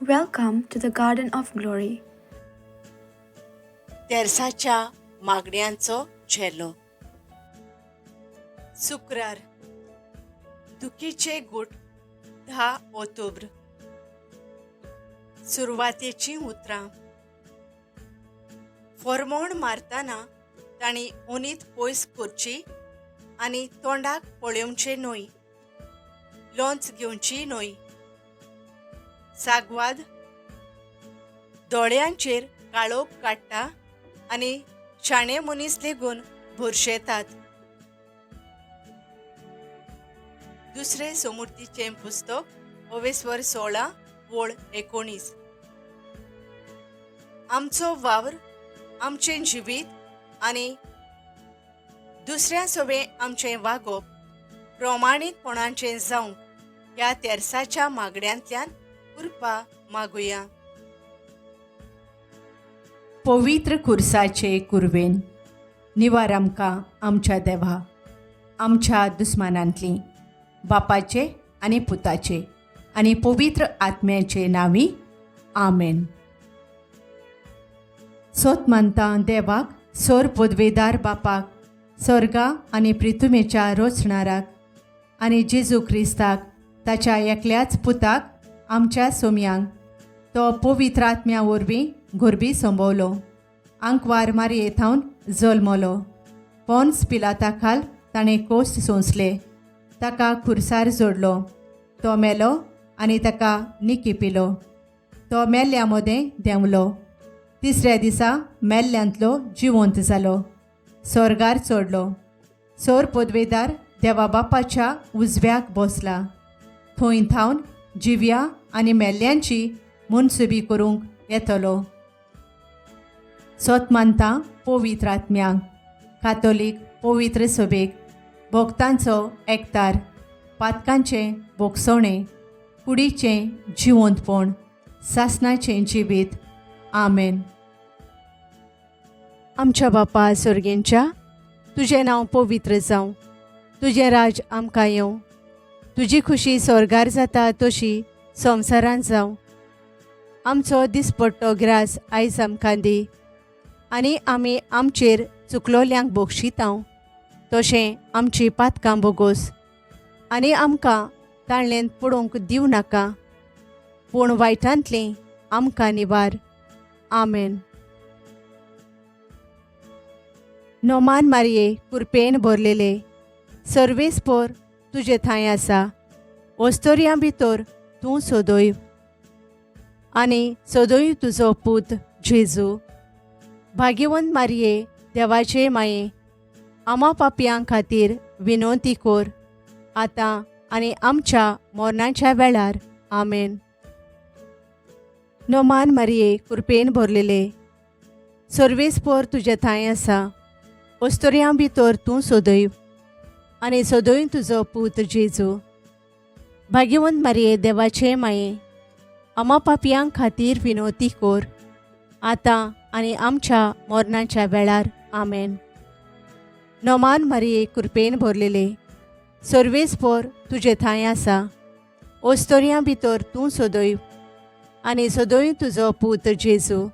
Welcome to the Garden of Glory. तेर्साच्या मागण्यांचो झेलो. शुक्रार, दुखीचे गूट, 10 ऑक्टोबर. सुरवातेचीं उतरां. फॉर्मोण मारतना तांणी ओनीत पयस करची आनी तोंडाक पळोवचें न्हय, लोंच घेवची न्हय. सागवाद दोळ्यांचेर काळोख काडटा आनी शाणे मनीस लेगून भरशेतात. दुसरें सोमुर्तीचें पुस्तक ओवेस्वर 16 वळ 19. आमचो वावर, आमचें जिवीत आनी दुसऱ्या सवें आमचें वागप प्रमाणीकपणाचें जावंक ह्या तेर्साच्या मागण्यांतल्यान कृपा मागुया. पवित्र खुर्साचे कुर्वेन निवार आमकां आमच्या देवा, आमच्या दुस्मानांतली, बापाचे आनी पुताचे आनी पवित्र आत्म्याचे नांवी, आमेन. सोत मानता देवाक, सोर पदवेदार बापाक, स्वर्गा आनी प्रिथुमेच्या रोचणाराक आनी जेजू क्रिस्ताक, ताच्या एकल्याच पुताक, आमच्या सोम्यांक, तो पवित्र आत्म्या वरवीं गोरबी संभवलो, आंकवार मारये थावन जल्मलो, पोन्स पिलाता खाल ताणें कोश्ट सोंसले, ताका खुर्सार जोडलो, तो मेलो आनी ताका निकी पिलो, तो मेल्ल्या मदें देंवलो, तिसऱ्या दिसा मेल्ल्यांतलो जिवंत जालो, स्वर्गार चडलो, सोर पदवेदार देवा बापाच्या उजव्याक बसला, थंय थावन जिव्या आनी मेल्ल्यांची मनसुबी करूंक येतलो. सोत मानता पवित्र आत्म्यांक, कातोलीक पवित्र सभेक, भक्तांचो एकतार, पातकांचें भोगसणें, कुडीचें जिवंतपण, सासणाचें जिवीत, आमेन. आमच्या बापा सर्गेंच्या, तुजें नांव पवित्र जावं, तुजें राज आमकां येवं, तुजी खुशी स्वर्गार जाता तशी संवसारांत जावं. आमचो दिसपट्टो ग्रास आयज आमकां दी आनी आमी आमचेर चुकलोल्यांक बक्षितांव तशें आमची पातकां बोगोस आनी आमकां ताळ्ळेंत पडोवंक दिवं नाका, पूण वायटांतलीं आमकां निवार, आमेन. नोमान मारये, कुरपेन भरलेले, सर्वेस्पोर तुजे थंय आसा, ओस्तोरयां भितर तूं सोदोय आनी सोदोय तुजो पूत जेजू. भाग्यवंत मारये, देवाचे माये, आमा पापयां खातीर विनवती कोर, आतां आनी आमच्या मरणाच्या वेळार, आमेन. नोमान मारये, कुरपेन भरलेले, सर्वेस्पोर तुजे थंय आसा, ओस्तोरयां भितर तूं सोदय आनी सोदय तुजो पूत जेजू. भाग्यवंत मारये, देवाचे माये, आमा पापयां खातीर विनवती कोर, आतां आनी आमच्या मरणाच्या वेळार, आमेन. नोमान मारये, कुरपेन भरलेले, सर्वेस्पोर तुजे थंय आसा, ओस्तोरयां भितर तूं सोदय आनी सोदय तुजो पूत जेजू.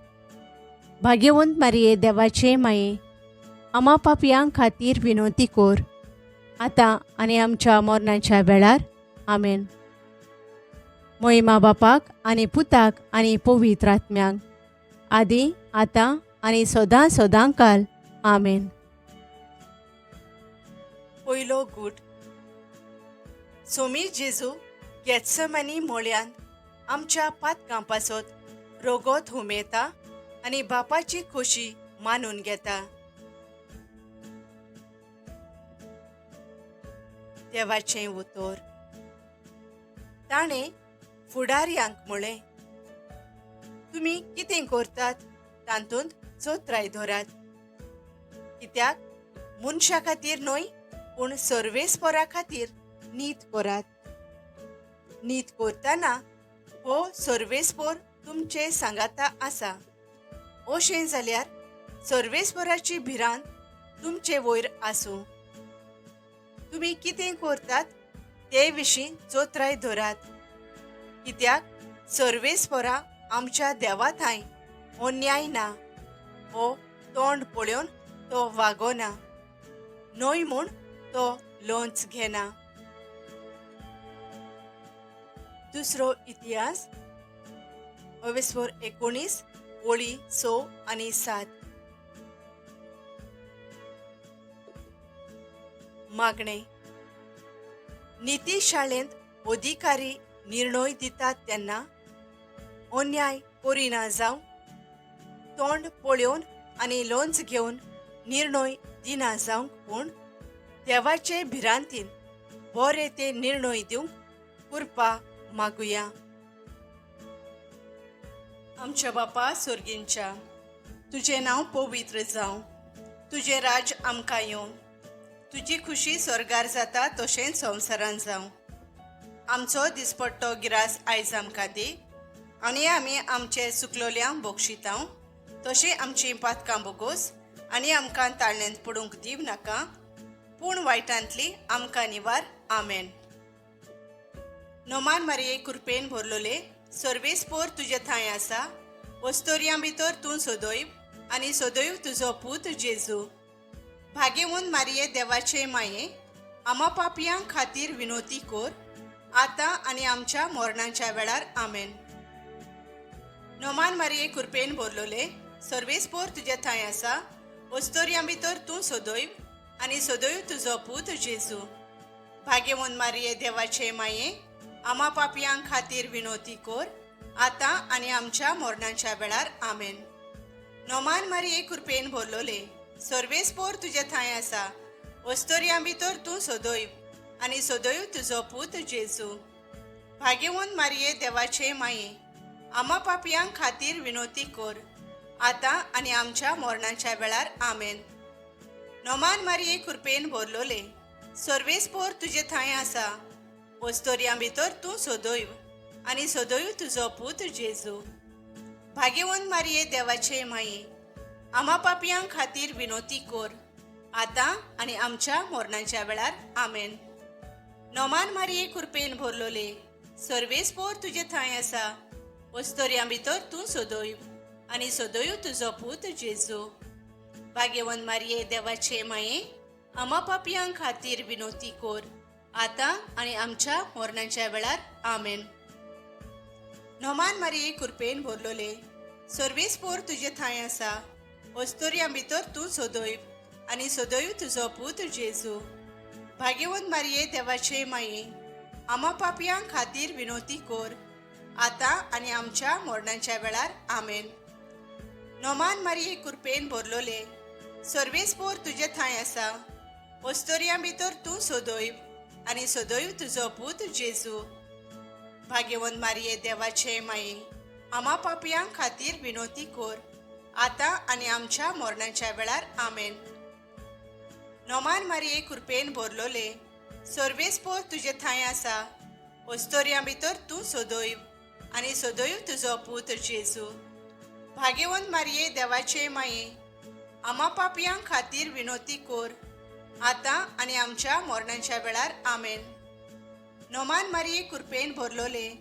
भाग्यवंत मारये, देवाचे माये, आमा पापयां खातीर विनवती कोर, आतां आनी आमच्या मरणाच्या वेळार, आमेन. मोहिमा बापाक आनी पुताक आनी पवित्र आत्म्यांक, आदी आतां आनी सदां सदां काल, आमेन. पयलो गूट. सोमी जेजू गेत्समनी मोळ्यान आमच्या पातकां पासत रोगोत हुमेता आनी बापाची खोशी मानून घेता. देवाचें उतर. ताणें फुडारयांक म्हळें, तुमी कितें करतात तातूंत चोत्राय धरात, कित्याक मनशा खातीर न्हय पूण सर्वेस्परा खातीर नीत करात. नीत करतना हो सर्वेस्पोर तुमचे सांगाता आसा, अशें जाल्यार सर्वेस्पराची भिरांत तुमचे वयर आसूं. तुमी कितें करतात ते विशीं चोत्राय धरात, कित्याक सर्वेस्परा आमच्या देवा थांय अन्याय ना, हो तोंड पळोवन तो वागोना, न्हय म्हूण तो लोंच घेना. दुसरो इतिहास अवेस्वर 19 ओळी 6 आनी 7. मागणें. निती शाळेंत अधिकारी निर्णय दितात तेन्ना अन्याय करिना जावं, तोंड पळोवन आनी लोंच घेवन निर्णय दिना जावंक, पूण देवाचे भिरांतीन बरे ते निर्णय दिवंक कृपा मागुया. आमच्या बापा सोर्गींच्या, तुजें नांव पवित्र जावं, तुजें राज्य आमकां येवं, तुजी खुशी स्वर्गार जाता तशेंच संवसारान जावं. आमचो दिसपट्टो गिरास आयज आमकां दी, आनी आमी आमचे सुकलोल्यांक बक्षितांव तशें आमचीं पातकां बोगोस, आनी आमकां ताळण्यांत पडूंक दिव नाका, पूण वायटांतली आमकां निवार. आमेन. नोमान मारये कृपेन भरलोले, सर्वेस्पोर तुजे थांय आसा, वस्तोरयां भितर तूं सदैव आनी सदैव तुजो पूत जेजू. भागेवून मारये देवाचे माये, आमा पापयां खातीर विनोती कोर, आतां आनी आमच्या मरणाच्या वेळार. आमेन. नोमान मारये कृपेन भरलोले, सर्वेस्पोर तुजे थांय आसा, वस्तोरयां भितर तूं सदैव आनी सदैव तुजो पूत जेजू. भागेवून मारये देवाचे माये, आमा पापयां खातीर विनोती कोर, आतां आनी आमच्या मरणाच्या वेळार. आमेन. नोमान मारये कृपेन भरलोले, सर्वेस्पोर तुजे थांय आसा, वस्तोरयां भितर तूं सदैव आनी सदैव तुजो पूत जेजू. भागेवून मारये देवाचे माये, आमा पापयां खातीर विनोती कोर, आतां आनी आमच्या मरणाच्या वेळार. आमेन. नोमान मारये कृपेन भरलोले, सर्वेस्पोर तुजे थांय आसा, वस्तोरयां भितर तूं सदैव आनी सदैव तुजो पूत जेजू. भागेवून मारये देवाचे माये, आमा पापयां खातीर विनोती कोर, आतां आनी आमच्या मरणाच्या वेळार. आमेन. नोमान मारये कृपेन भरलोले, सर्वेस्पोर तुजे थांय आसा, वस्तोरयां भितर तूं सदैव आनी सदैव तुजो पूत जेजू. भागेवंत मारये देवाचे माये, आमा पापयां खातीर विनोती कोर, आतां आनी आमच्या मरणाच्या वेळार. आमेन. नोमान मारये कृपेन भरलोले, सर्वेस्पोर तुजे थांय आसा, वस्तोरयां भितर तूं सदैव आनी सदैव तुजो पूत जेजू. भागेवंत मारये देवाचे माये, आमा पापयां खातीर विनोती कोर, आतां आनी आमच्या मरणाच्या वेळार. आमेन. नोमान मारये कृपेन भरलोले, सर्वेस्पोर तुजे थांय आसा, वस्तोरयां भितर तूं सदैव आनी सदैव तुजो पूत जेजू. भागेवंत मारये देवाचे माये, आमा पापयां खातीर विनोती कोर, आतां आनी आमच्या मरणाच्या वेळार. आमेन. नोमान मारये कृपेन भरलोले, सर्वेस्पोर तुजे थांय आसा, वस्तोरयां भितर तूं सदैव आनी सदैव तुजो पूत जेजू. भागेवंत मारये देवाचे माये, आमा पापयां खातीर विनोती कोर, आतां आनी आमच्या मरणाच्या वेळार. आमेन. नोमान मारये कृपेन भरलोले,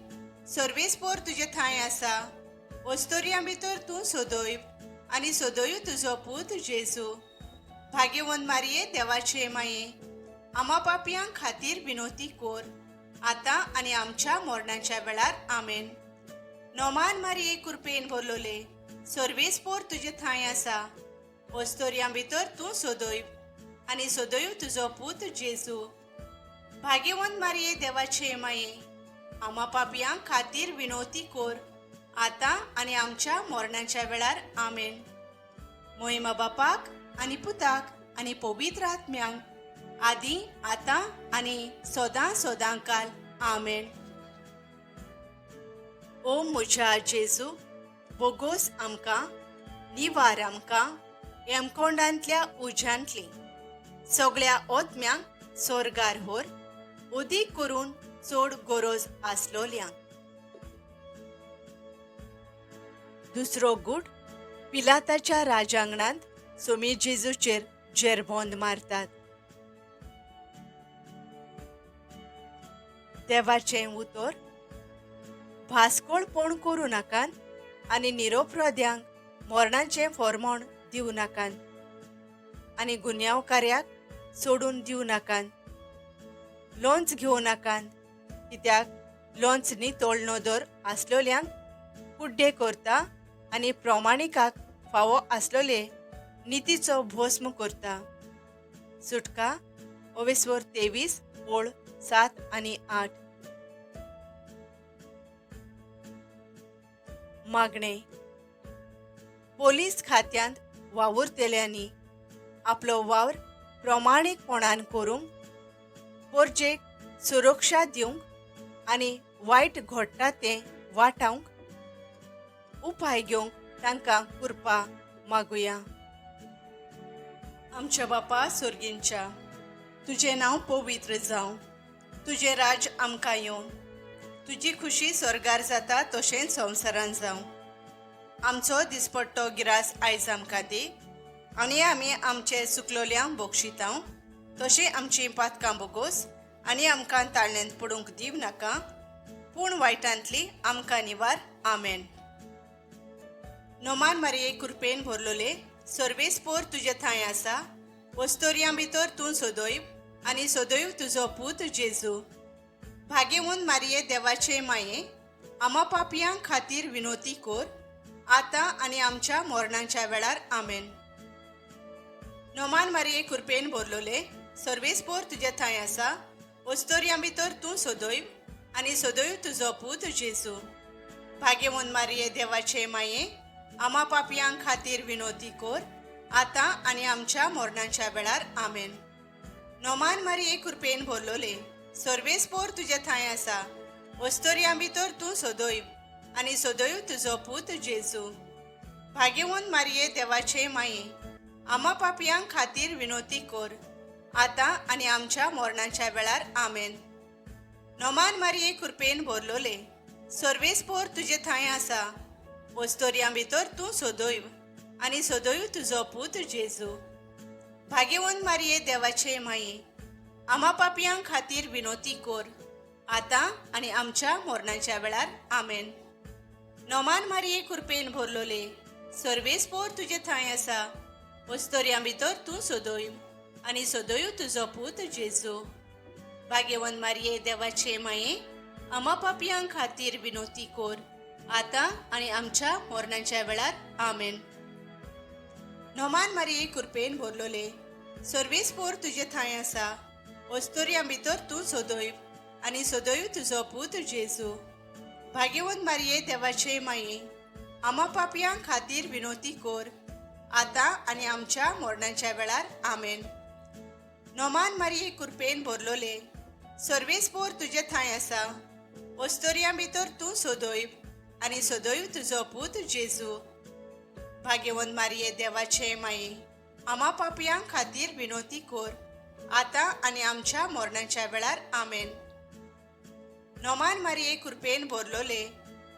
सर्वेस्पोर तुजे थांय आसा, वस्तोरयां भितर तूं सदैव आनी सदैव तुजो पूत जेजू. भागेवंत मारये देवाचे माये, आमा पापयां खातीर विनोती कोर, आतां आनी आमच्या मरणाच्या वेळार. आमेन. नोमान मारये कृपेन भरलोले, सर्वेस्पोर तुजे थांय आसा, वस्तोरयां भितर तूं सदैव आनी सदैव तुजो पूत जेजू. भागेवंत मारये देवाचे माये, आमा पापयां खातीर विनोती कोर, आतां आनी आमच्या मरणाच्या वेळार. आमेन. मोहिमा बापाक आनी पुताक आनी पवित्र आत्म्यांक, आदी आतां आनी सदां सदां काल. आमेन. ओ म्हज्या जेजू, बोगोस आमकां, निवार आमकां हेमकोंडांतल्या उज्यांतली सगळ्या ओतम्यांक सोर्गार होर, उदीक करून चड गरज आसलोल्यांक. दुसरो गूट पिलाताच्या राजांगणांत सोमी जेजूचेर जेरबोंद मारतात. देवाचें उतर. भास्कोळपण करूं नाकात आनी निरोपराध्यांक मरणाचें फॉर्मोण दिवं नाकात आनी गुन्यांवकाऱ्याक सोडून दिवं नाकात। लोंच घेवं नाकात, कित्याक लोंच नितळ नदर आसलोल्यांक कुड्डे करता आनी प्रमाणिकाक फावो आसलोले नितीचो भस्म करता। सुटका ओवेस्वर 23 ओळ 7 आनी 8। मागणें। पोलीस खात्यांत वावुरतल्यांनी आपलो वावर प्रमाणीकपणान करूंक, पोरजेक सुरक्षा दिवंक आनी वायट घडटा तें वाटावंक उपाय घेवंक तांकां कृपा मागुया। आमच्या बापा सोर्गींच्या, तुजें नांव पवित्र जावं, तुजें राज्य आमकां येवं, तुजी खुशी स्वर्गार जाता तशेंच संवसारान जावं। आमचो दिसपट्टो गिरास आयज आमकां दी आनी आमी आमचे सुकलोल्यांक बक्षितांव तशें आमचीं पातकां बोगोस आनी आमकां ताळ्यांत पडूंक दिवं नाका, पूण वायटांतली आमकां निवार। आमेन। नोमान मारिये कृपेन भरलोले, सर्वेस्पोर तुजे थंय आसा, वस्तोर्यां भितर तूं सदैव आनी सदैव तुजो पूत जेजू। भाग्यवंत मारिये देवाचे माये, आमा पापयां खातीर विनोती कोर, आतां आनी आमच्या मरणाच्या वेळार। आमेन। नोमान मारिये कृपेन भरलोले, सर्वेस्पोर तुजे थंय आसा, वस्तोर्यां भितर तूं सदैव आनी सदैव तुजो पूत जेजू। भाग्यवंत मारिये देवाचे माये, आमा पापयां खातीर विनोती कोर, आतां आनी आमच्या मरणाच्या वेळार। आमेन। नोमान मारिये कृपेन भरलोले, सर्वेस्पोर तुजे थंय आसा, वस्तोर्यां भितर तूं सदैव आनी सदैव तुजो पूत जेजू। भाग्यवंत मारिये देवाचे माये, आमा पापयां खातीर विनोती कोर, आतां आनी आमच्या मरणाच्या वेळार। आमेन। नोमान मारिये कृपेन भरलोले, सर्वेस्पोर तुजे थंय आसा, वस्तोर्यां भितर तूं सदैव आनी सदैव तुजो पूत जेजू। भाग्यवंत मारिये देवाचे माये, आमा पापयां खातीर विनोती कोर, आतां आनी आमच्या मरणाच्या वेळार। आमेन। नोमान मारिये कृपेन भरलोले, सर्वेस्पोर तुजे थंय आसा, वस्तोर्यां भितर तूं सदैव आनी सदैव तुजो पूत जेजू। भाग्यवंत मारिये देवाचे माये, आमा पापयां खातीर विनोती कोर, आतां आनी आमच्या मरणाच्या वेळार। आमेन। नोमान मारिये कृपेन भरलोले, सर्वेस्पोर तुजे थंय आसा, वस्तोर्यां भितर तूं सदैव आनी सदैव तुजो पूत जेजू। भाग्यवंत मारिये देवाचे माये, आमा पापयां खातीर विनोती कोर, आतां आनी आमच्या मरणाच्या वेळार। आमेन। नोमान मारिये कृपेन भरलोले, सर्वेस्पोर तुजे थंय आसा, वस्तोर्यां भितर तूं सदैव आनी सदैव तुजो पूत जेजू। भाग्यवंत मारिये देवाचे माये, आमा पापयां खातीर विनोती कोर, आतां आनी आमच्या मरणाच्या वेळार। आमेन। नोमान मारिये कृपेन भरलोले,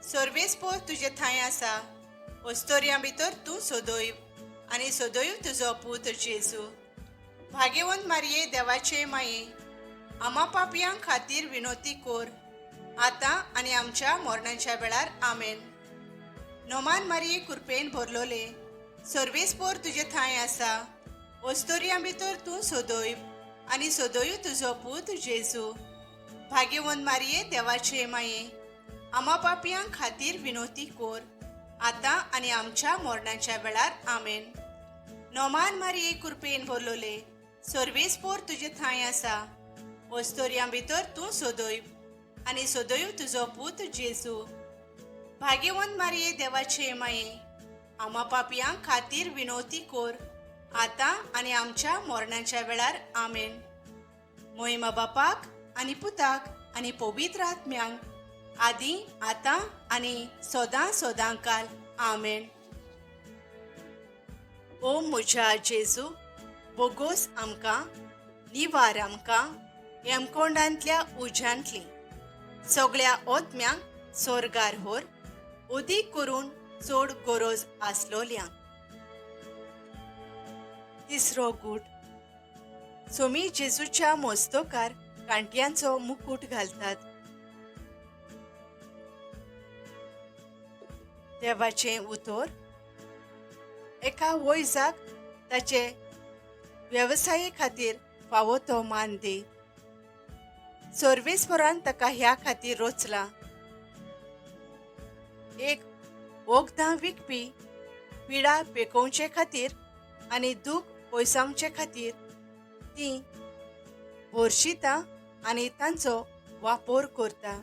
सर्वेस्पोर तुजे थंय आसा, वस्तोर्यां भितर तूं सदैव आनी सदैव तुजो पूत जेजू। भाग्यवंत मारिये देवाचे माये, आमा पापयां खातीर विनोती कोर, आतां आनी आमच्या मरणाच्या वेळार। आमेन। नोमान मारिये कृपेन भरलोले, सर्वेस्पोर तुजे थंय आसा, वस्तोर्यां भितर तूं सदैव आनी सदैव तुजो पूत जेजू। भाग्यवंत मारिये देवाचे माये, आमा पापयां खातीर विनोती कोर, आतां आनी आमच्या मरणाच्या वेळार। आमेन। नोमान मारिये कृपेन भरलोले, सर्वेस्पोर तुजे थंय आसा, वस्तोर्यां भितर तूं सदैव आनी सदैव तुजो पूत जेजू। भाग्यवंत मारिये देवाचे माये, आमा पापयां खातीर विनोती कोर, आतां आनी आमच्या मरणाच्या वेळार। आमेन। मोहिमा बापाक आनी पुताक आनी पवित्र आत्म्यांक, आदी आतां आनी सदां सदां काल। आमेन। ओ म्हज्या जेजू, बोगोस आमकां, निवार आमकां हेमकोंडांतल्या उज्यांतली सगळ्या ओतम्यांक सोर्गार होर, अदीक करून चड गरज आसलोल्यांक। तिसरो गूट। सोमी जेजूच्या मोस्तोकार कांट्यांचो मुकूट घालतात। देवाचें उतर एका वैजाक ताचे वेवसाये खातीर फावो तो मान दी. सर्वेस्परान ताका ह्या खातीर रोचला. एक वखदां विकपी पिडा पेकोवचे खातीर आनी दूख पयसावचे खातीर तीं भरशिता आनी तांचो वापर करता.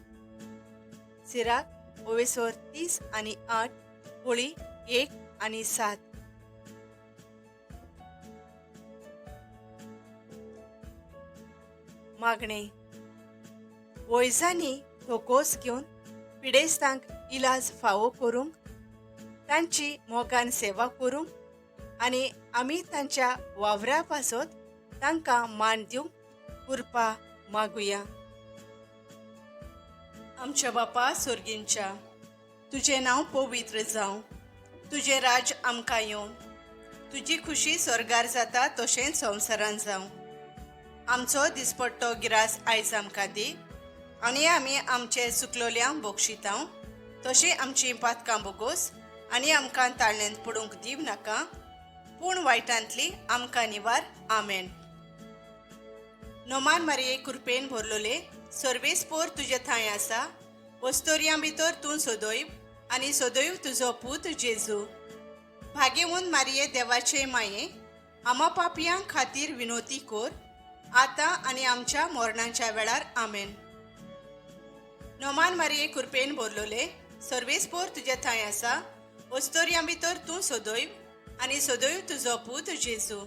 सिराक ओवेसोर 30 आनी 8 होळी 1 आनी 7. मागणें. वैजांनी धोकोस घेवन पिडेस्तांक इलाज फावो करूंक, तांची मोगान सेवा करूंक आनी आमी तांच्या वावरा पासत तांकां मान दिवंक कृपा मागुया. आमच्या बापा सोर्गींच्या, तुजें नांव पवित्र जावं, तुजें राज्य आमकां येवं, तुजी खुशी स्वर्गार जाता तशेंच संवसारान जावं. आमचो दिसपट्टो गिरास आयज आमकां दी आनी आमी आमचे चुकलोल्यांक बक्षितांव तशीं आमचीं पातकां बोगोस आनी आमकां ताळ्यांत पडूंक दिव नाका, पूण वायटांतली आमकां निवार. आमेन. नोमान मारये कृपेन भरलोले, सर्वेस्पोर तुजे थंय आसा, वस्तोरयां भितर तूं सदैव आनी सदैव तुजो पूत जेजू. भागेवून मारये देवाचे माये, आमा पापयां खातीर विनोती कोर, आतां आनी आमच्या मरणाच्या वेळार. आमेन. नोमान मारये कृपेन भरलोले, सर्वेस्पोर तुजे थंय आसा, वस्तोरयां भितर तूं सदैव आनी सदैव तुजो पूत जेजू.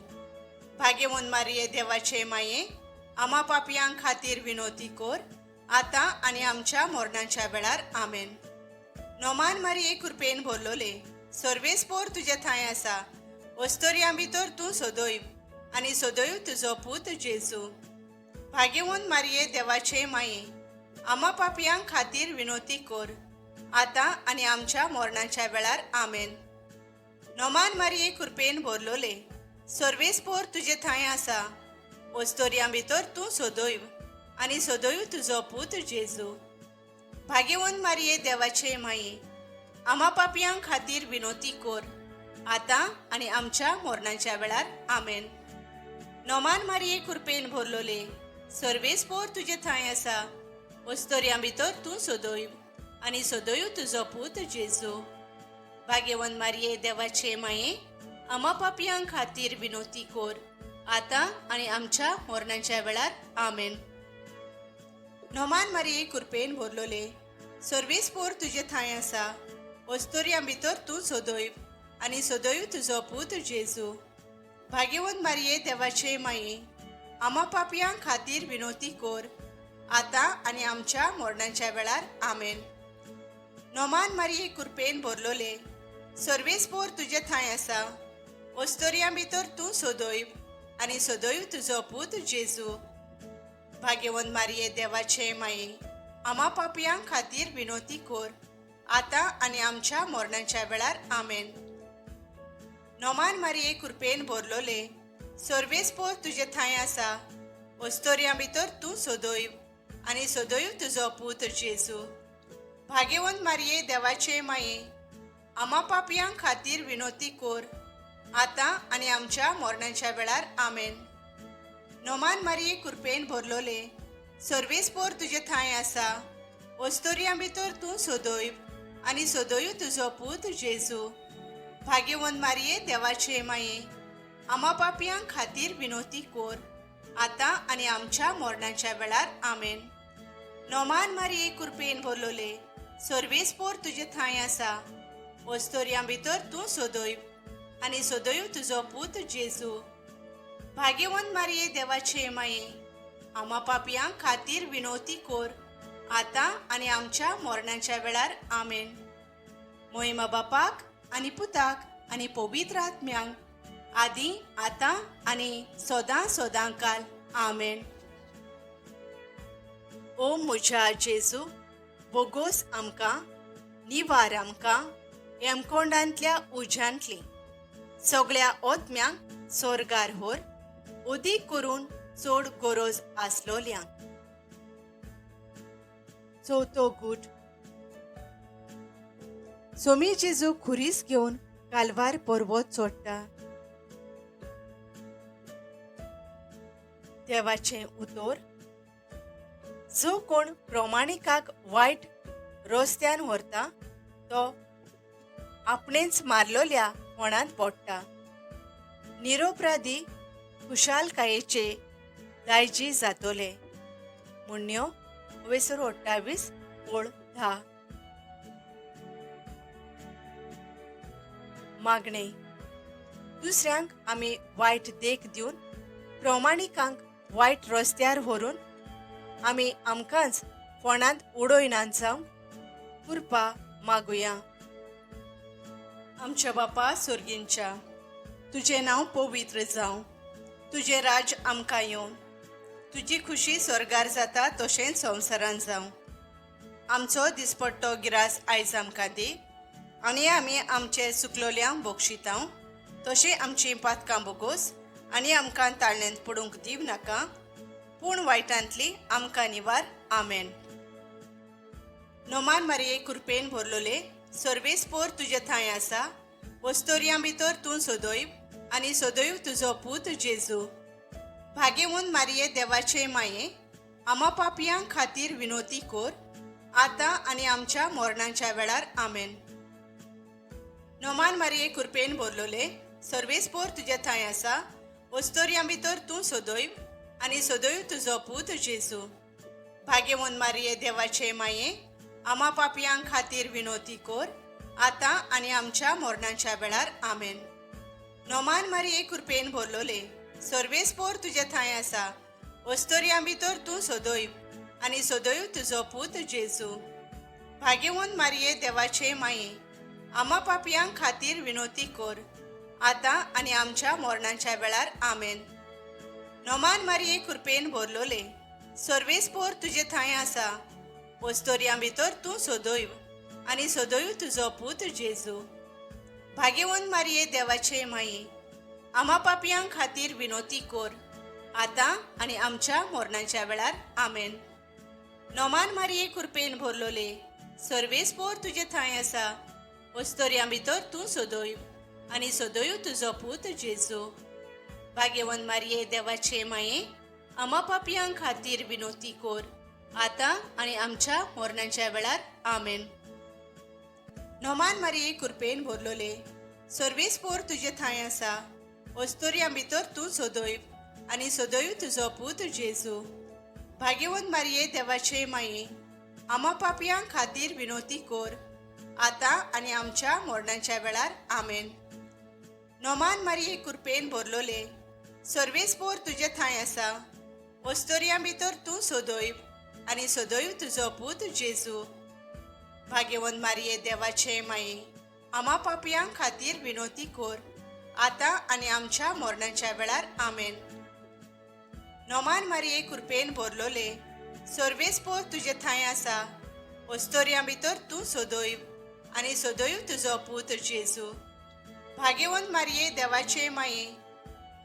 भागेवून मारये देवाचे माये, आमा पापयां खातीर विनोती कोर, आतां आनी आमच्या मरणाच्या वेळार. आमेन. नोमान मारये कृपेन भरलोले, सर्वेस्पोर तुजे थंय आसा, वस्तोरयां भितर तूं सदैव आनी सदैव तुजो पूत जेजू. भागेवून मारये देवाचे माये, आमा पापयां खातीर विनोती कोर, आतां आनी आमच्या मरणाच्या वेळार. आमेन. नोमान मारये कृपेन भरलोले, सर्वेस्पोर तुजे थंय आसा, वस्तोरयां भितर तूं सदैव आनी सदैव तुजो पूत जेजू. भागेवून मारये देवाचे माये, आमा पापयां खातीर विनोती कोर, आतां आनी आमच्या मरणाच्या वेळार. आमेन. नोमान मारये कृपेन भरलोले, सर्वेस्पोर तुजे थंय आसा, वस्तोरयां भितर तूं सदैव आनी सदैव तुजो पूत जेजू. भागेवंत मारये देवाचे माये, आमा पापयां खातीर विनोती कोर, आतां आनी आमच्या मरणाच्या वेळार. आमेन. नोमान मारये कृपेन भरलोले, सर्वेस्पोर तुजे थंय आसा, वस्तोरयां भितर तूं सदैव आनी सदैव तुजो पूत जेजू. भागेवंत मारये देवाचे माये, आमा पापयां खातीर विनोती कोर, आतां आनी आमच्या मरणाच्या वेळार. आमेन. नोमान मारये कृपेन भरलोले, सर्वेस्पोर तुजे थंय आसा, वस्तोरयां भितर तूं सदैव आनी सदैव तुजो पूत जेजू. भागेवंत मारये देवाचे माये, आमा पापयां खातीर विनोती कोर, आतां आनी आमच्या मरणाच्या वेळार. आमेन. नोमान मारये कृपेन भरलोले, सर्वेस्पोर तुजे थंय आसा, वस्तोरयां भितर तूं सदैव आनी सदैव तुजो पूत जेजू. भागेवंत मारये देवाचे माये, आमा पापयां खातीर विनोती कोर, आतां आनी आमच्या मरणाच्या वेळार. आमेन. नोमान मारये कृपेन भरलोले, सर्वेस्पोर तुजे थंय आसा, वस्तोरयां भितर तूं सदैव आनी सदैव तुजो पूत जेजू. भागेवंत मारये देवाचे माये, आमा पापयां खातीर विनोती कोर, आतां आनी आमच्या मरणाच्या वेळार. आमेन. नोमान मारये कृपेन भरलोले, सर्वेस्पोर तुजे थंय आसा, वस्तोरयां भितर तूं सदैव आनी सदैव तुजो पूत जेजू. भागेवंत मारये देवाचे माये, आमा पापयां खातीर विनोती कोर, आतां आनी आमच्या मरणाच्या वेळार. आमेन. मोहिमा बापाक आनी पुताक आनी पवित्र आत्म्यांक, आदी आतां आनी सदां सदां काल. आमेन. ओ म्हज्या जेजू, बोगोस आमकां, निवार आमकां हेमकोंडांतल्या उज्यांतली, सगळ्या ओत्म्यांक सोर्गार होर, उदीक करून चड गरज आसलोल्यांक. चवथो गूट. सोमी जेजू खुरीस घेवन कालवार पर्वत चोडटा. देवाचें उतर. जो कोण प्रमाणिकाक वायट रस्त्यान व्हरता तो आपणेंच मारलोल्या फोणांत पडटा. निरोपराधी खुशालकायेचे दायजी जातोले. म्हणण्यो वेसर 28 ओळ 10. मागणे. दुसऱ्यांक आमी वायट देख दिवन प्रमाणिकांक वायट रस्त्यार व्हरून आमी आमकांच फोणांत उडयनात जावंक कृपा मागुया. आमच्या बापा सोर्गींच्या, तुजें नांव पवित्र जावं, तुजें राज्य आमकां येवं, तुजी खुशी स्वर्गार जाता तशेंच संवसारान जावं. आमचो दिसपट्टो गिरास आयज आमकां दी आनी आमी आमचे सुकलोल्यांक बक्षितांव तशें आमचीं पातकां बोगोस आनी आमकां ताळण्यांत पडूंक दिव नाका, पूण वायटांतली आमकां निवार. आमेन. नोमान मारये कृपेन भरलोले, सर्वेस्पोर तुजे थंय आसा, वस्तोरयां भितर तूं सदैव आनी सदैव तुजो पूत जेजू. भागेवून मारये देवाचे माये, आमा पापयां खातीर विनोती कोर, आतां आनी आमच्या मरणाच्या वेळार. आमेन. नोमान मारये कृपेन भरलोले, सर्वेस्पोर तुजे थंय आसा, वस्तोरयां भितर तूं सदैव आनी सदैव तुजो पूत जेजू. भागेवून मारये देवाचे माये, आमा पापयां खातीर विनोती कोर, आतां आनी आमच्या मरणाच्या वेळार. आमेन. नोमान मारये कृपेन भरलोले, सर्वेस्पोर तुजे थंय आसा, वस्तोरयां भितर तूं सदैव आनी सदैव तुजो पूत जेजू. भागेवून मारये देवाचे माये, आमा पापयां खातीर विनोती कोर, आतां आनी आमच्या मरणाच्या वेळार. आमेन. नोमान मारये कृपेन भरलोले, सर्वेस्पोर तुजे थंय आसा, वस्तोरयां भितर तूं सदैव आनी सदैव तुजो पूत जेजू. भागेवून मारये देवाचे माये, आमा पापयां खातीर विनोती कोर, आतां आनी आमच्या मरणाच्या वेळार. आमेन. नोमान मारये कृपेन भरलोले, सर्वेस्पोर तुजे थंय आसा, वस्तोरयां भितर तूं सदैव आनी सदैव तुजो पूत जेजू. भागेवंत मारये देवाचे माये, आमा पापयां खातीर विनोती कोर, आतां आनी आमच्या मरणाच्या वेळार. आमेन. नोमान मारये कृपेन भरलोले, सर्वेस्पोर तुजे थंय आसा, वस्तोरयां भितर तूं सदैव आनी सदैव तुजो पूत जेजू. भागेवंत मारये देवाचे माये, आमा पापयां खातीर विनोती कोर, आतां आनी आमच्या मरणाच्या वेळार. आमेन. नोमान मारये कृपेन भरलोले, सर्वेस्पोर तुजे थंय आसा, वस्तोरयां भितर तूं सदैव आनी सदैव तुजो पूत जेजू. भागेवंत मारये देवाचे माये, आमा पापयां खातीर विनोती कोर, आतां आनी आमच्या मरणाच्या वेळार. आमेन. नोमान मारये कृपेन भरलोले, सर्वेस्पोर तुजे थंय आसा, वस्तोरयां भितर तूं सदैव आनी सदैव तुजो पूत जेजू. भागेवंत मारये देवाचे माये,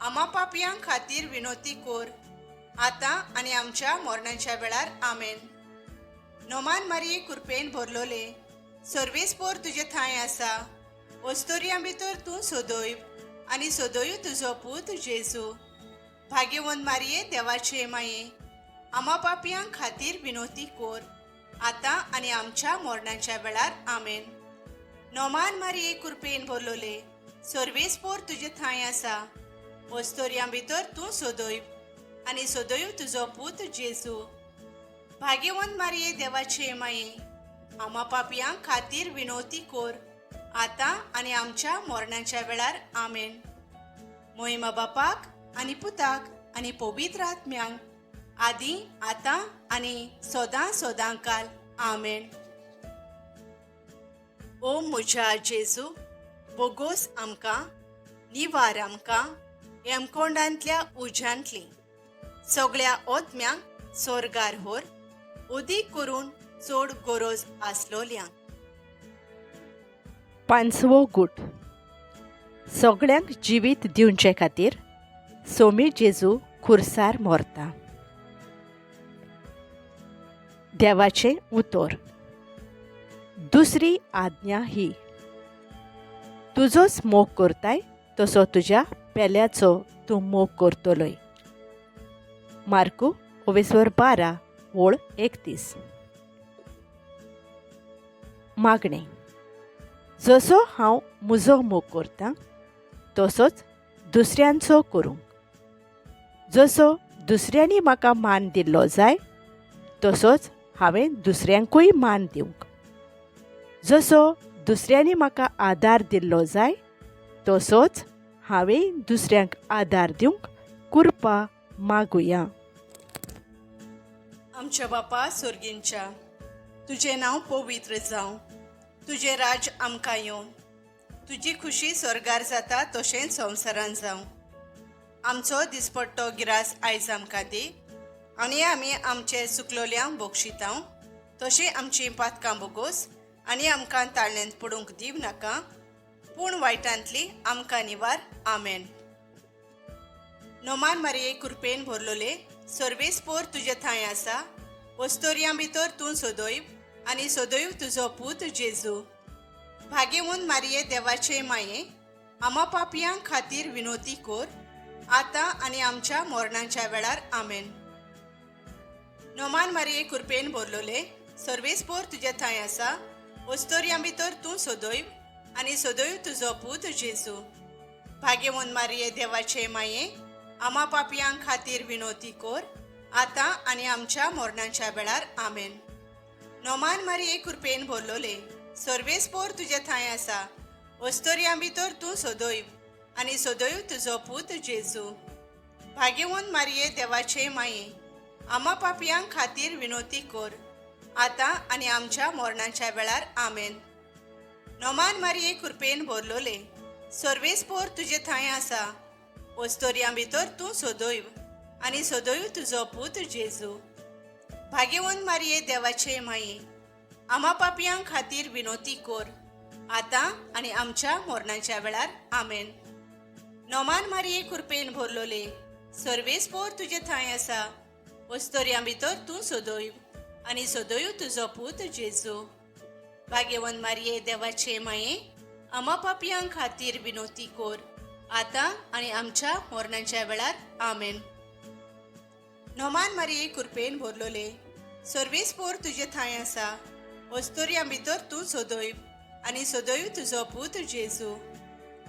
आमा पापयां खातीर विनोती कोर, आतां आनी आमच्या मरणाच्या वेळार. आमेन. नोमान मारये कृपेन भरलोले, सर्वेस्पोर तुजे थंय आसा, वस्तोरयां भितर तूं सदैव आनी सदैव तुजो पूत जेजू. भागेवंत मारये देवाचे माये, आमा पापयां खातीर विनोती कोर, आतां आनी आमच्या मरणाच्या वेळार. आमेन. नोमान मारये कृपेन भरलोले, सर्वेस्पोर तुजे थंय आसा, वस्तोरयां भितर तूं सदैव आनी सदैव तुजो पूत जेजू. भागेवंत मारये देवाचे माये, आमा पापयां खातीर विनोती कोर, आतां आनी आमच्या मरणाच्या वेळार. आमेन. मोहिमा बापाक आनी पुताक आनी पवित्र आत्म्यांक, आदी आतां आनी सदां सदां काल. आमेन. ओ म्हज्या जेजू, बोगोस आमकां, निवार आमकां हेमकोंडांतल्या उज्यांतली, सगळ्या ओतम्यांक सोर्गार व्हर, उदीक करून चड गरज आसलोल्यांक. पांचवो गूट. सगळ्यांक जिवीत दिवचे खातीर सोमी जेजू खुर्सार मरता. देवाचें उतर. दुसरी आज्ञा ही, तुजोच मोग करताय तसो तुज्या पेल्याचो तूं मोग करतलोय. मार्कू ओवेस्वर 12 ओळ 31. मागणें. जसो हांव म्हजो मोग करतां तसोच दुसऱ्यांचो करूंक, जसो दुसऱ्यांनी म्हाका मान दिल्लो जाय तसोच हांवें दुसऱ्यांकूय मान दिवंक, जसो दुसऱ्यांनी म्हाका आदार दिल्लो जाय तसोच हांवें दुसऱ्यांक आदार दिवंक कृपा मागुया. आमच्या बापा सोर्गींच्या, तुजें नांव पवित्र जावं, तुजें राज आमकां येवं, तुजी खुशी स्वर्गार जाता तशेंच संवसारान जावं. आमचो दिसपट्टो गिरास आयज आमकां दी आनी आमी आमचे चुकलोल्यांक बक्षितांव तशीं आमचीं पातकां बोगोस आनी आमकां ताळण्यांत पडूंक दिव नाका, पूण वायटांतली आमकां निवार. आमेन. नोमान मारये कृपेन भरलोले, सर्वेस्पोर तुजे थंय आसा, वस्तोरयां भितर तूं सदैव आनी सदैव तुजो पूत जेजू. भाग्यवंत मारये देवाचे माये, आमा पापयां खातीर विनोती कोर, आतां आनी आमच्या मरणाच्या वेळार. आमेन. नोमान मारये कृपेन भरलोले, सर्वेस्पोर तुजे थंय आसा, वस्तोरयां भितर तूं सदैव आनी सदैव तुजो पूत जेजू. भाग्यवंत मारये देवाचे माये, आमा पापयां खातीर विनोती कोर, आतां आनी आमच्या मरणाच्या वेळार. आमेन. नोमान मारये कृपेन भरलोले, सर्वेस्पोर तुजे थंय आसा, वस्तोरयां भितर तूं सदैव आनी सदैव तुजो पूत जेजू. भाग्यवंत मारये देवाचे माये, आमा पापयां खातीर विनोती कोर, आतां आनी आमच्या मरणाच्या वेळार. आमेन. नोमान मारये कृपेन भरलोले, सर्वेस्पोर तुजे थंय आसा, वस्तोरयां भितर तूं सदैव आनी सदैव तुजो पूत जेजू. भाग्यवंत मारये देवाचे माये, आमा पापयां खातीर विनोती कोर, आतां आनी आमच्या मरणाच्या वेळार. आमेन. नोमान मारये कृपेन भरलोले, सर्वेस्पोर तुजे थंय आसा, वस्तोरयां भितर तूं सदैव आनी सदैव तुजो पूत जेजू. भाग्यवंत मारये देवाचे माये, आमा पापयां खातीर विनोती कोर, आतां आनी आमच्या मरणाच्या वेळार. आमेन. नोमान मारये कृपेन भरलोले, सर्वेस्पोर तुजे थंय आसा, वस्तोरयां भितर तूं सदैव आनी सदैव तुजो पूत जेजू.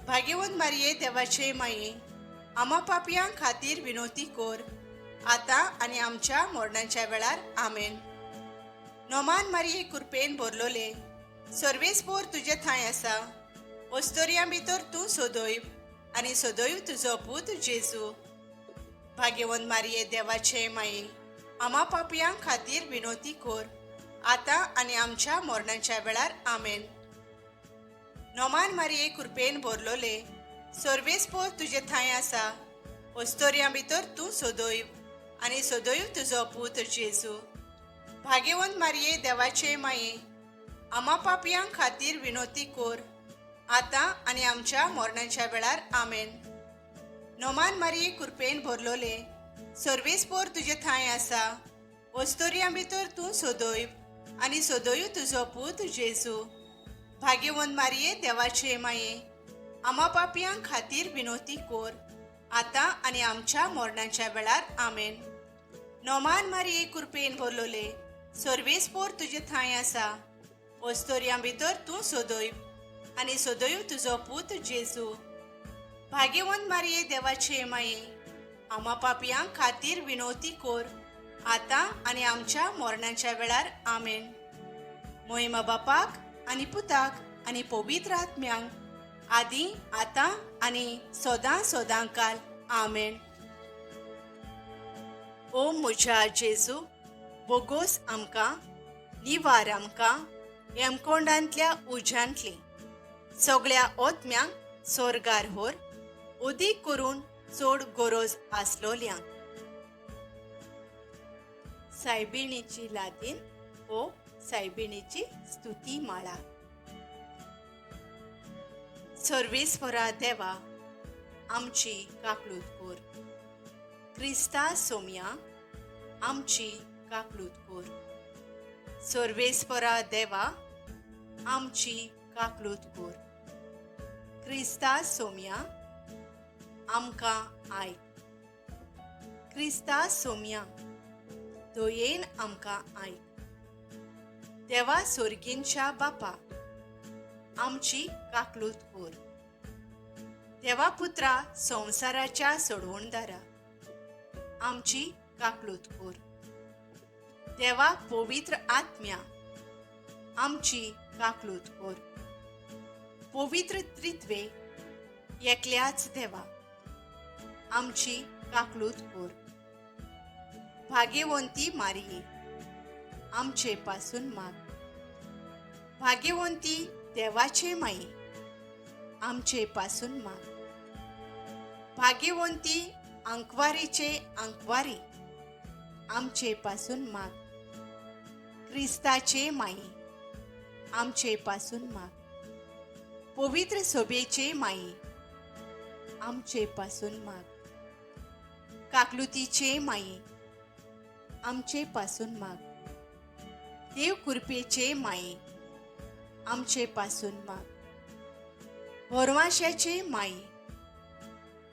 भाग्यवंत मारये देवाचे माये, आमा पापयां खातीर विनोती कोर, आतां आनी आमच्या मरणाच्या वेळार. आमेन. नोमान मारये कृपेन भरलोले, सर्वेस्पोर तुजे थंय आसा, वस्तोरयां भितर तूं सदैव आनी सदैव तुजो पूत जेजू. भाग्यवंत मारये देवाचे माये, आमा पापयां खातीर विनोती कोर, आतां आनी आमच्या मरणाच्या वेळार. आमेन. नोमान मारये कृपेन भरलोले, सर्वेस्पोर तुजे थंय आसा, वस्तोरयां भितर तूं सदैव आनी सदैव तुजो पूत जेजू. भाग्यवंत मारये देवाचे माये, आमा पापयां खातीर विनोती कोर, आतां आनी आमच्या मरणाच्या वेळार. आमेन. नोमान मारये कृपेन भरलोले, सर्वेस्पोर तुजे थंय आसा, वस्तोरयां भितर तूं सदैव आनी सदैव तुजो पूत जेजू. भाग्यवंत मारये देवाचे माये, आमा पापयां खातीर विनोती कोर, आतां आनी आमच्या मरणाच्या वेळार. आमेन. नोमान मारये कृपेन भरलोले, सर्वेस्पोर तुजे थंय आसा, वस्तोरयां भितर तूं सदैव आनी सदैव तुजो पूत जेजू. भाग्यवंत मारये देवाचे माये, आमा पापयां खातीर विनोती कोर, आतां आनी आमच्या मरणाच्या वेळार. आमेन. मोहिमा बापाक आनी पुताक आनी पवित्र आत्म्यांक, आदी आतां आनी सदां सदां काल. आमेन. ओ म्हज्या जेजू, बोगोस आमकां, निवार आमकां हेमकोंडांतल्या उज्यांतली, सगळ्या ओतम्यांक सोर्गार होर, उदीक करून चड गरज आसलोल्यांक. सायबिणीची लादीन ओ सायबिणीची स्तुती माळा. सर्वेस्परा देवा, आमची काकळूत कोर. क्रिस्ता सोम्या, आमची काकळूत कोर. सर्वेस्परा देवा, आमची काकळूत कोर. क्रिस्ता सोम्या, आमकां आयक. क्रिस्ता सोम्या, दयेन आमकां आयक. देवा सोर्गींच्या बापा, आमची काकलूत कोर. देवा पुत्रा संवसाराच्या सोडवणदारा, आमची काकलूत कोर. देवा पवित्र आत्म्या, आमची काकलूत कोर. पवित्र त्रित्वे एकल्याच देवा, आमची काकलूत कोर. भाग्यवंती मारिये, आमचे पासून माग. भाग्यवंती देवाचे माये, आमचे पासून माग. भाग्यवंती आंकवारीचे आंकवारी, आमचे पासून माग. क्रिस्ताचे माये, आमचे पासून माग. पवित्र सोबेचे माये, आमचे पासून माग. काकलुतीचे माये, आमचे पासून माग. देव कृपेचे माये, आमचे पासून माग. भोरवाशाचे माये,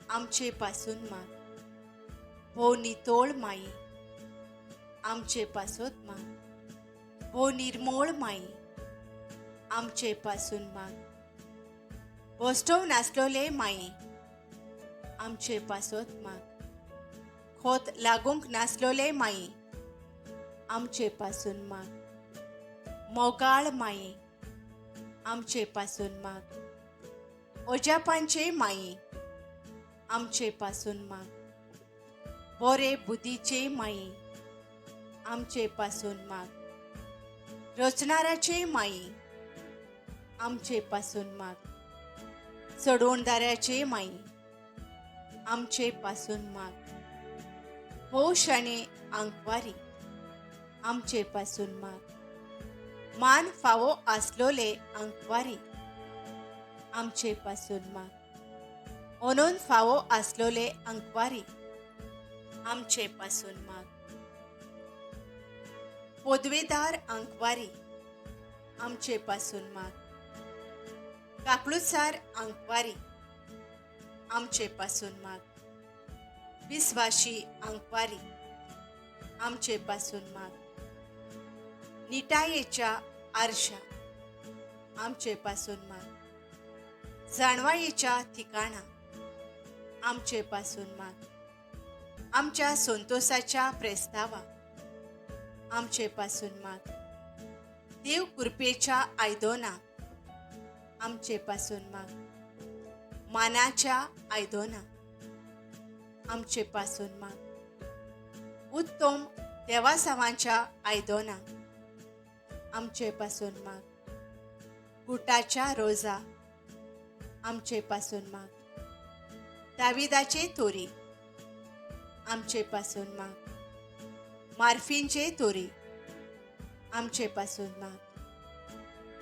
आमचे पासून माग. भोव नितोळ माये, आमचे पासत माग. भोव निर्मोळ माये, आमचे पासून माग. बोस्टोव नासलोले माये, आमचे पासत माग. खोत लागूंक नासलोले माये, आमचे पासून माग. मोगाळ माये, आमचे पासून माग. ओजापांचे माये, आमचे पासून माग. बोरे बुद्धीचे माये, आमचे पासून माग. रचणाराचे माये, आमचे पासून माग. चडवणदाराचे माये, आमचे पासून माग. भोव शाणे आंकवारी, आमचे पासून माग. मान फावो आसलोले आंकवारी, आमचे पासून माग. ओनून फावो आसलोले आंकवारी, आमचे पासून माग. पोदवेदार आंकवारी, आमचे पासून माग. काकलुसार आंकवारी, आमचे पासून माग. विस्वाशी आंकवारी, आमचे पासून माग. निटायेच्या आरशा, आमचे पासून माग. जाणवायेच्या ठिकाणा, आमचे पासून माग. आमच्या संतोषाच्या प्रस्तावा, आमचे पासून माग. देव कृपेच्या आयदोना, आमचे पासून माग. मानाच्या आयदोना, आमचे पासून माग. उत्तम देवासावांच्या आयदोना, आमचे पासून माग. गुटाच्या रोजा, आमचे पासून माग. दाविदाचे तोरी, आमचे पासून माग. मार्फींचे तोरी, आमचे पासून माग.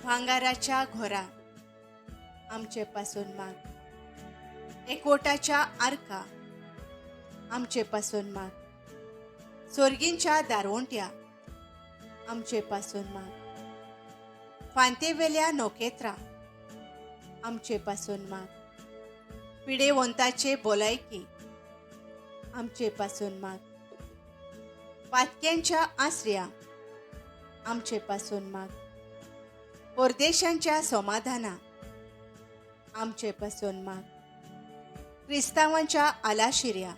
भांगाराच्या घोरा, आमचे पासून माग. एकवटाच्या आर्का, आमचे पासून माग. सोर्गींच्या दारवंट्या, आमचे पासून माग. फांतेवेल्या नोकेत्रा, आमचे पासून माग. पिडेवंताचे बोलायकी, आमचे पासून माग. पातक्यांच्या आसऱ्या, आमचे पासून माग. परदेशांच्या समाधाना, आमचे पासून माग. क्रिस्तांवांच्या आलाशिऱ्या,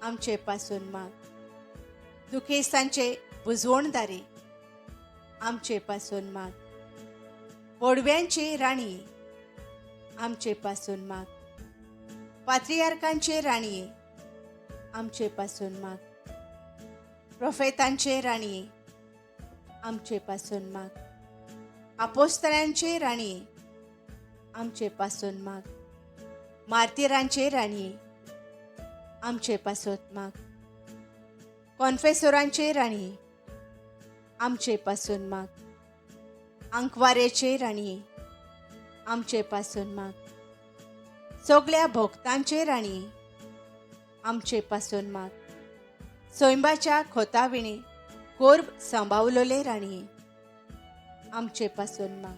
आमचे पासून माग. दुखेस्तांचे बुजवणदारे, आमचे पासून माग. बोडव्यांचे राणये, आमचे पासून माग. पात्रियार्कांचे राणये, आमचे पासून माग. प्रोफेतांचे राणये, आमचे पासून माग. आपोस्तरांचे राणये, आमचे पासून माग. मार्तिरांचे राणये, आमचे पासून माग. कॉन्फेसोरांचे राणये, आमचे पासून माग. आंकवारेचे राणये, आमचे पासून माग. सगळ्या भोक्तांचे राणये, आमचे पासून माग. सोयंबाच्या खोताविणे कोर्ब सांबावलोले राणये, आमचे पासून माग.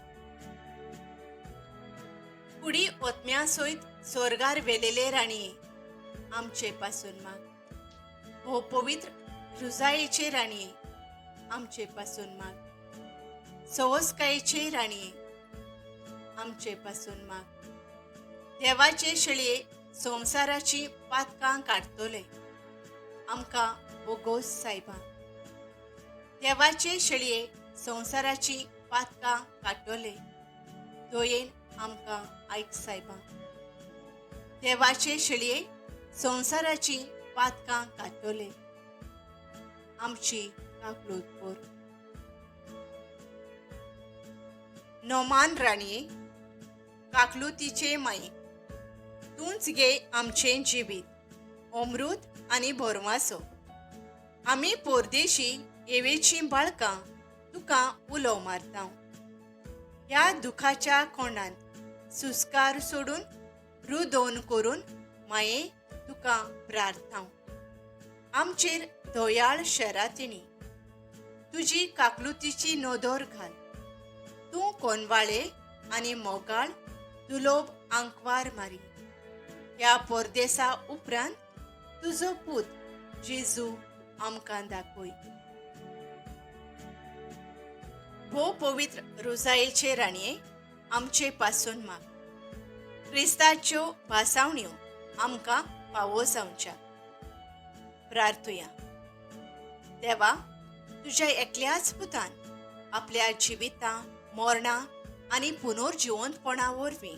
कुडी ओतम्या सयत सोर्गार वेलेले राणये आमचे पासून माग. हो पवित्र रुजायेचे राणये आमचे पासून माग. सवसकायेचे राणये आमचे पासून माग. देवाचे शेळये संवसाराची पातकां काडटले आमकां बोगोस सायबा. देवाचे शेळये संवसाराची पातकां काडटले दयेन आमकां आयक सायबा. देवाचे शेळये संवसाराची पातकां काडटले आमची काकलूत कर. नोमान राणये काकलुतीचे माये तूंच गे आमचें जिवीत अमृत आनी भरवासो. आमी पोरदेशी येवेचीं बाळकां तुका उलो मारता. ह्या दुखाच्या कोणांत सुस्कार सोडून रुदोन करून माये तुका प्रार्थना. आमचेर दयाळ शरातिणी तुजी काकलुतीची नदर घाल. तूं कोनवाळे आनी मोगाळ दुलोब आंकवार मारी. ह्या परदेसा उपरांत तुजो पूत जेजू आमकां दाखय. भोव पवित्र रोजायेचे राणये आमचे पासून माग. क्रिस्ताच्यो भासावण्यो आमकां फावो जावच्या. प्रार्थुया. देवा, तुज्या एकल्याच पुतान आपल्या जिविता मरणां आनी पुनर्जिवंतपणा वरवीं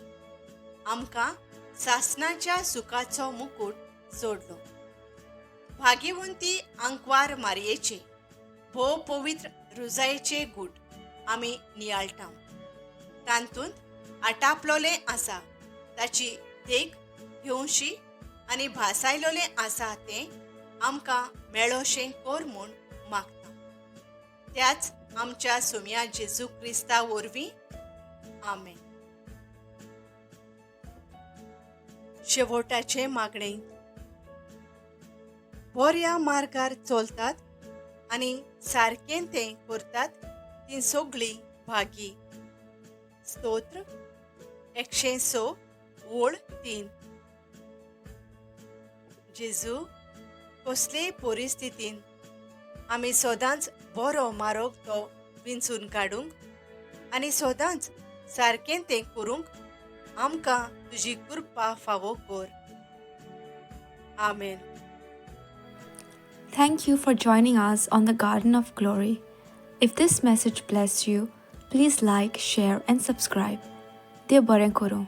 आमकां सासणाच्या सुखाचो मुकूट जोडलो. भाग्यवंती आंकवार मारयेचे भोव पवित्र रुजायेचे गूट आमी नियाळटा. तातूंत आटापलोलें आसा ताची देख घेवशी आनी भासायलोलें आसा तें आमकां मेळोशें कर म्हूण मागता. त्याच आमच्या सुम्या जेजू क्रिस्ता वरवीं आमेन. शेवटाचें मागणें. बऱ्या मार्गार चलतात आनी सारकें तें करतात तीं सगळीं भागी. स्तोत्र 106 ओळ 3. जेजू, कसलेय परिस्थितीन आमी सदांच बरो मार्ग तो विंचून काडूंक आनी सदांच सारकें तें करूंक आमकां तुजी कृपा फावो कर. आमेन. Thank you for joining us on the Garden of Glory. If this message blessed you, please like, share, and subscribe. देव बरें करूं.